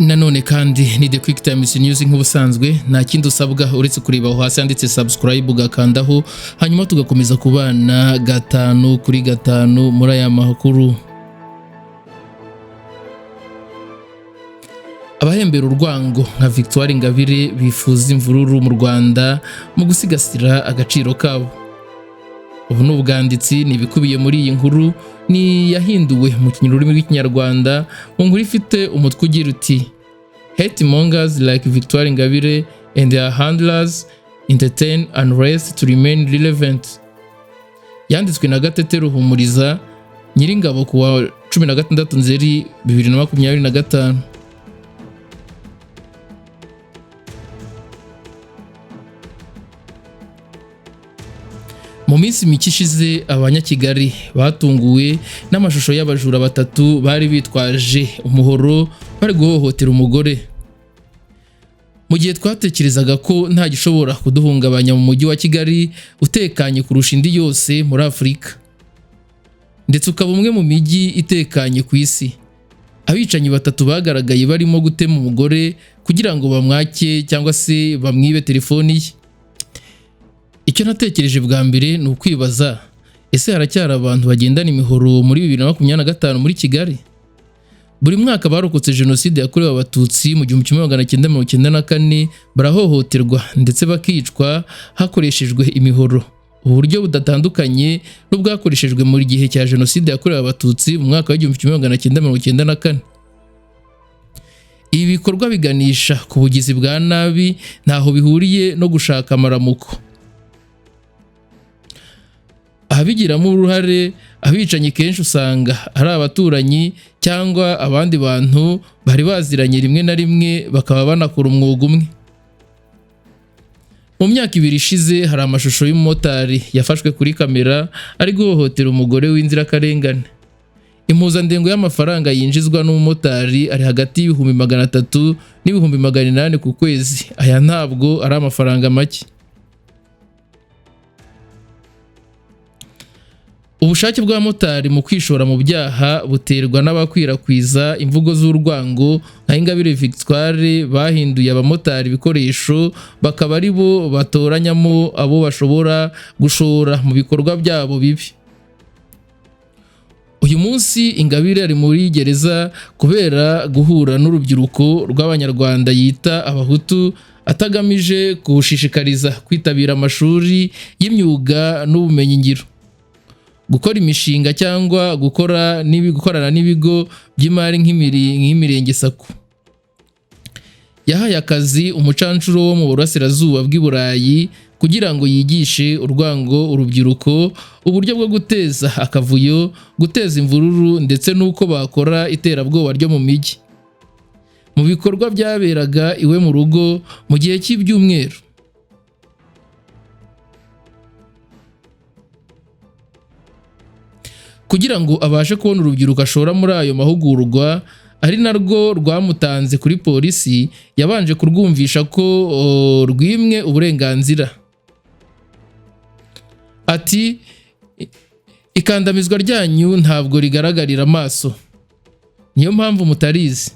Nanone kandi ni The Quick Times News. Nk'ubusanzwe, nta kindi usabwa uretse kureba aho hasi handitse subscribe, ugakandaho, hanyuma tugakomeza kubana gatanu kuri gatanu muri aya makuru. Abahembera urwango nka Victoire Ingabire bifuza imvururu mu Rwanda mu gusigasira agaciro kabo. Ubu ni ubwanditsi, ni ibikubiye muri iyi nkuru, ni yahinduwe mu rurimi rw'Ikinyarwanda, mu nkuru ifite umutwe ugira uti "Hate mongers like Victoire Ingabire and their handlers entertain unrest to remain relevant", yanditswe na Gatete Ruhumuriza Nyiringabo ku wa 16 Nzeri 2025. Mu minsi mike ishize, Abanyakigali batunguwe n'amashusho y'abajura batatu bari bitwaje umuhoro bari guhohotera umugore. Mu gihe twatekerezaga ko nta gishobora kuduhungabanya mu mujyi wa Kigali utekanye kurusha indi yose muri Afurika, ndetse ukaba umwe mu mijyi itekanye ku isi, abicanyi batatu bagaragaye barimo gutema umugore kugira ngo bamwake cyangwa se bamwibe telefoni ye. Icyo natekereje bwa mbere ni ukwibaza: ese haracyari abantu bagendana imihoro muri 2025 muri Kigali? Buri mwaka barokotse Jenoside yakorewe Abatutsi mu 1994 barahohoterwa ndetse bakicwa hakoreshejwe imihoro, uburyo budatandukanye n'ubwakoreshejwe mu gihe cya Jenoside yakorewe Abatutsi mu mwaka wa 1994. Ibi bikorwa biganisha ku bugizi bwa nabi, ntaho bihuriye no gushaka amaramuko. Ababigiramo uruhare, abicanyi, kenshi usanga ari abaturanyi cyangwa abandi bantu bari baziranye, rimwe na rimwe bakaba banakora umwuga umwe. Mu myaka 2 ishize, hari amashusho y'umumotari yafashwe kuri kamera ari guhohotera umugore w'inzirakarengane. Impuzandengo y'amafaranga yinjizwa n'umumotari ari hagati y'ibihumbi 300 n'ibihumbi 800 ku kwezi. Aya ntabwo ari amafaranga make. Ubushake bw'abamotari mu kwishora mu byaha buterwa n'abakwirakwiza imvugo z'urwango nka Ingabire Victoire, bahinduye abamotari ibikoresho, bakaba ari bo batoranyamo abo bashobora gushora mu bikorwa byabo bibi. Uyu munsi Ingabire ari muri gereza kubera guhura n'urubyiruko rw'Abanyarwanda yita Abahutu, atagamije kuwushishikariza kwitabira amashuri y'imyuga n'ubumenyingiro, gukora imishinga cyangwa gukorana n'ibigo by'imari nk'Imirenge SACCO. Yahaye akazi umucancuro wo mu burasirazuba bw'i Burayi kugira ngo yigishe urwango urubyiruko, uburyo bwo guteza akavuyo, guteza imvururu ndetse n'uko bakora iterabwoba ryo mu mijyi, mu bikorwa byaberaga iwe mu rugo mu gihe cy'ibyumweru. Kugira ngo abashe kubona urubyiruko ashora muri ayo mahugurwa, ari narwo rwamutanze kuri polisi, yabanje kurwumvisha ko rwimwe uburenganzira. Ati: "Ikandamizwa ryanyu ntabwo rigaragarira amaso, niyo mpamvu mutarizi,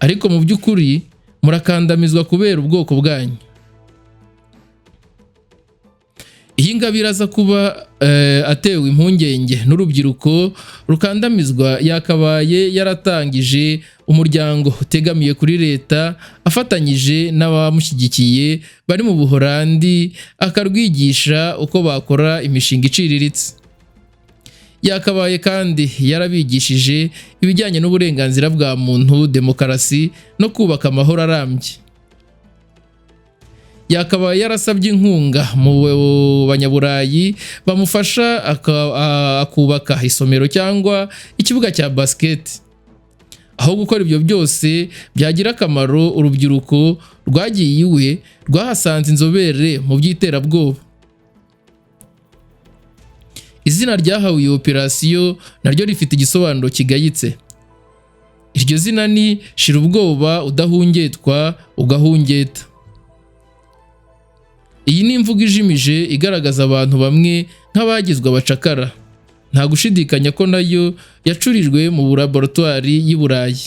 ariko mu by'ukuri murakandamizwa kubera ubwoko bwanyu." Iyi Ingabire aza kuba atewe impungenge n'urubyiruko rukandamizwa, yakabaye yaratangije umuryango utegamiye kuri leta afatanyije n'abamushyigikiye bari mu Buholandi, akarwigisha uko bakora imishinga iciriritse. Yakabaye kandi yarabigishije ibijyanye n'uburenganzira bwa muntu, demokarasi no kubaka amahoro arambye. Yakabaye yarasabye inkunga mu Banyaburayi bamufasha akubaka isomero cyangwa ikibuga cya basket. Aho gukora ibyo byose byagira akamaro urubyiruko rwagiye iwe, rwahasanze inzobere mu by'iterabwoba. Izina ryahawe iyi operasiyo naryo rifite igisobanuro kigayitse. Iryo zina ni "Shira ubwoba udahungetwa ugahungeta". Iyi ni imvugo ijimije igaragaza abantu bamwe nk'abagizwe abacakara. Nta gushidikanya ko nayo yacurijwe mu laboratwari y'i Burayi.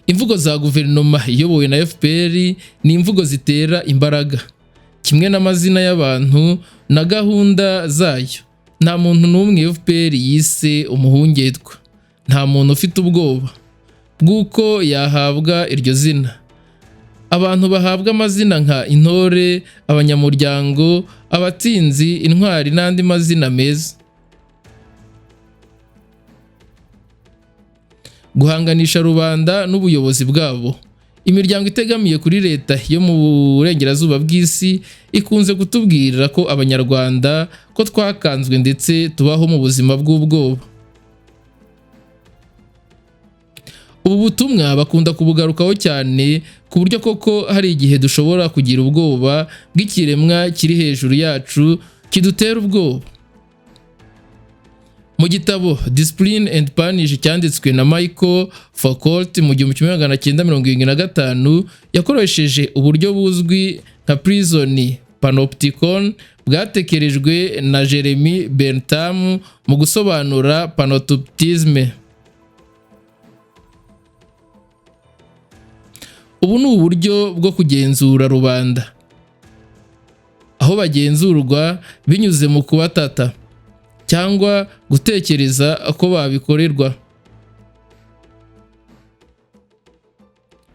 Imvugo za guverinoma iyobowe na FPR ni imvugo zitera imbaraga, kimwe n'amazina y'abantu na gahunda zayo. Nta muntu n'umwe FPR yise umuhungetwa, nta muntu ufite ubwoba bw'uko yahabwa iryo zina. Abantu bahabwa amazina nka intore, abanyamuryango, abatsinzi, intwari n'andi mazina meza. Guhanganisha rubanda n'ubuyobozi bwabo. Imiryango itegamiye kuri leta yo mu burengerazuba bw'isi ikunze kutubwira ko Abanyarwanda ko twakanzwe ndetse tubaho mu buzima bw'ubwoba. Ubu butumwa bakunda kubugarukaho cyane, ku buryo koko hari igihe dushobora kugira ubwoba bw'ikiremwa kiri hejuru yacu kidutera ubwoba. Mu gitabo Discipline and Punish cyanditswe na Michael Foucault mu 1975, yakoresheje uburyo buzwi nka prison panopticon bwatekerejwe na Jeremy Bentham mu gusobanura panoptisme. Ubu ni uburyo bwo kugenzura rubanda, aho bagenzurwa binyuze mu kubatata cyangwa gutekereza ko babikorerwa,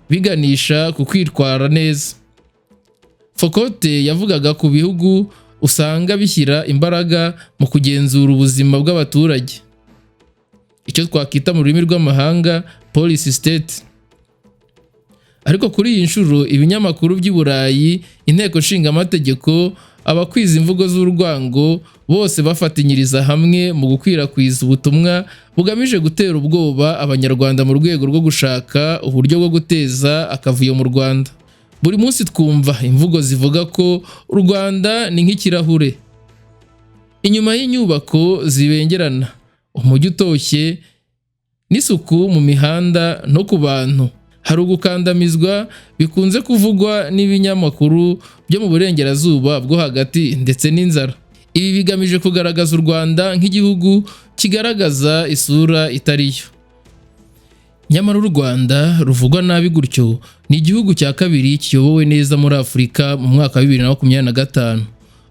biganisha ku kwitwara neza. Foucault yavugaga ku bihugu usanga bishyira imbaraga mu kugenzura ubuzima bw'abaturage, icyo twakwita mu rurimi rw'amahanga police state. Ariko kuri iyi nshuro ibinyamakuru by'i Burayi, inteko nshingamategeko, abakwiza imvugo z'urwango bose bafatinyiriza hamwe mu gukwirakwiza ubutumwa bugamije gutera ubwoba Abanyarwanda mu rwego rwo gushaka uburyo bwo guteza akavuyo mu Rwanda. Buri munsi twumva imvugo zivuga ko u Rwanda ni nk'ikirahure, inyuma y'inyubako zibengerana, umujyi utoshye n'isuku mu mihanda no ku bantu. Hari ugukandamizwa bikunze kuvugwa n'ibinyamakuru byo mu burengerazuba bwo hagati ndetse n'inzara. Ibi bigamije kugaragaza u Rwanda nk'igihugu kigaragaza isura itari yo. Nyamara u Rwanda ruvugwa nabi gutyo ni igihugu cya kabiri kiyobowe neza muri Afurika mu mwaka wa 2025,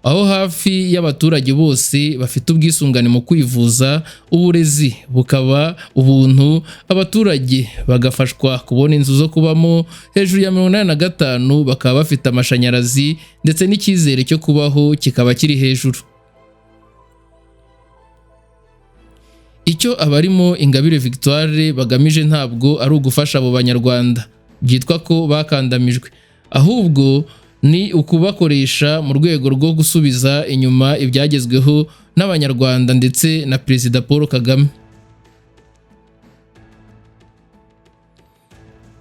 aho hafi y'abaturage bose bafite ubwisungane mu kwivuza, uburezi bukaba ubuntu, abaturage bagafashwa kubona inzu zo kubamo, hejuru ya 85 bakaba bafite amashanyarazi ndetse n'icyizere cyo kubaho kikaba kiri hejuru. Icyo abarimo Ingabire Victoire bagamije ntabwo ari ugufasha abo Banyarwanda byitwa ko bakandamijwe, ahubwo ni ukubakoresha mu rwego rwo gusubiza inyuma ibyagezweho n'Abanyarwanda ndetse na Perezida Paul Kagame.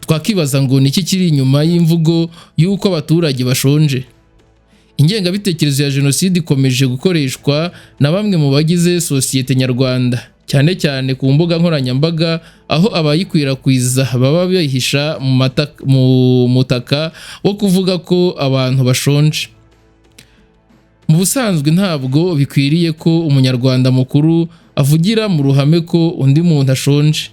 Twakibaza ngo niki kiri inyuma y'imvugo y'uko abaturage bashonje? Ingengabitekerezo ya jenoside ikomeje gukoreshwa na bamwe mu bagize sosiyete nyarwanda, cyane cyane ku mbuga nkoranyambaga, aho abayikwirakwiza baba bihisha mu mutaka wo kuvuga ko abantu bashonje. Mu busanzwe ntabwo bikwiriye ko umunyarwanda mukuru avugira mu ruhame ko undi muntu ashonje,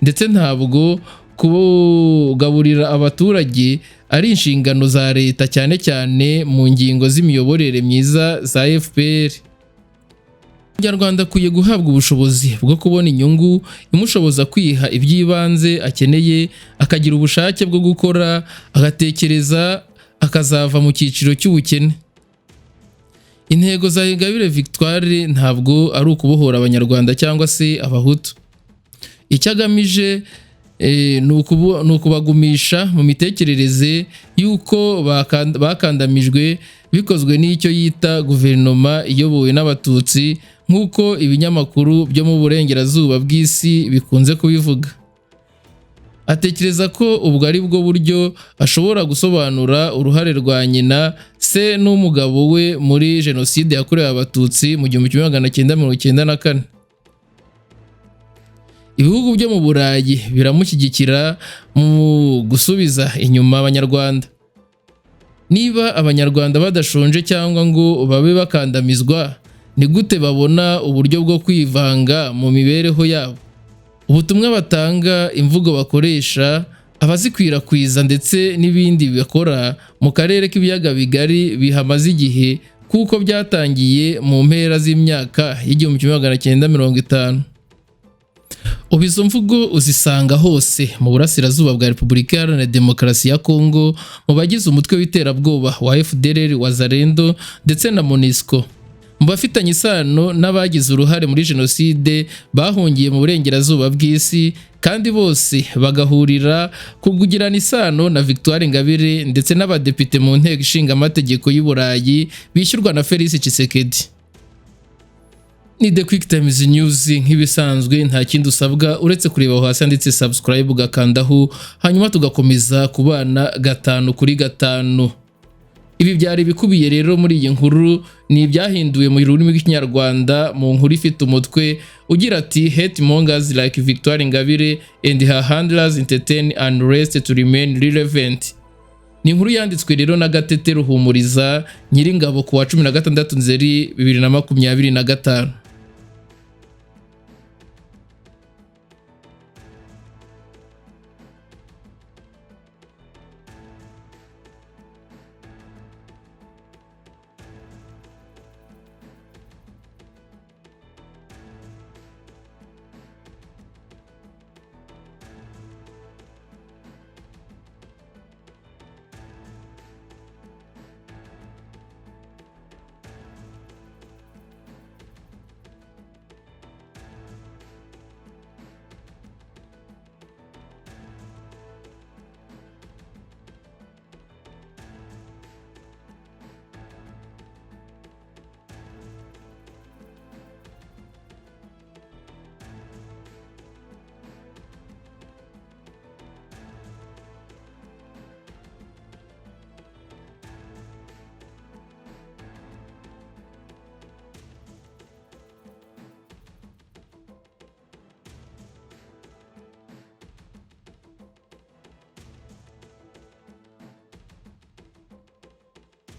ndetse ntabwo kugaburira abaturage ari inshingano za leta, cyane cyane mu ngingo z'imiyoborere myiza za FPR. Umunyarwanda akwiye guhabwa ubushobozi bwo kubona inyungu imushoboza kwiha iby'ibanze akeneye, akagira ubushake bwo gukora, agatekereza, akazava mu cyiciro cy'ubukene. Intego za Ingabire Victoire ntabwo ari ukubohora Abanyarwanda cyangwa se Abahutu. Icyo agamije ni ukubagumisha mu mitekerereze y'uko bakandamijwe bikozwe n'icyo yita guverinoma iyobowe n'Abatutsi, nk'uko ibinyamakuru byo mu burengerazuba bw'isi bikunze kubivuga. Atekereza ko ubwo ari bwo buryo ashobora gusobanura uruhare rwa nyina, se n'umugabo we muri jenoside yakorewe Abatutsi mu 1994. Ibihugu byo mu Burayi biramushyigikira mu gusubiza inyuma Abanyarwanda. Niba Abanyarwanda badashonje cyangwa ngo babe bakandamizwa, ni gute babona uburyo bwo kwivanga mu mibereho yabo? Ubutumwa batanga, imvugo bakoresha, Abazikwirakwiza ndetse n'ibindi bakora mu karere k'Ibiyaga Bigari bihamaze igihe, kuko byatangiye mu mpera z'imyaka y'1950. Ubu izo mvugo uzisanga hose mu burasirazuba bwa Repubulika Iharanira Demokarasi ya Kongo, mu bagize umutwe w'iterabwoba wa FDLR, Wazalendo ndetse na MONUSCO, mu bafitanye isano n'abagize uruhare muri jenoside bahungiye mu burengerazuba bw'isi, kandi bose bagahurira ku kugirana isano na Victoire Ingabire ndetse n'abadepite mu Nteko Ishinga Amategeko y'u Burayi bishyurwa na Felix Tshisekedi. Ni The Quick Times News nk'ibisanzwe. Nta kindi usabwa uretse kureba aho hasi handitse subscribe, ugakandaho, hanyuma tugakomeza kubana gatanu kuri gatanu. Ibi byari bikubiye rero muri iyi nkuru, ni ibyahinduwe mu rurimi rw'Ikinyarwanda mu nkuru ifite umutwe ugira ati: "Hate mongers like Victoire Ingabire and her handlers entertain unrest to remain relevant." Ni inkuru yanditswe rero na Gatete Ruhumuriza Nyiringabo ku wa 16 Nzeri 2025.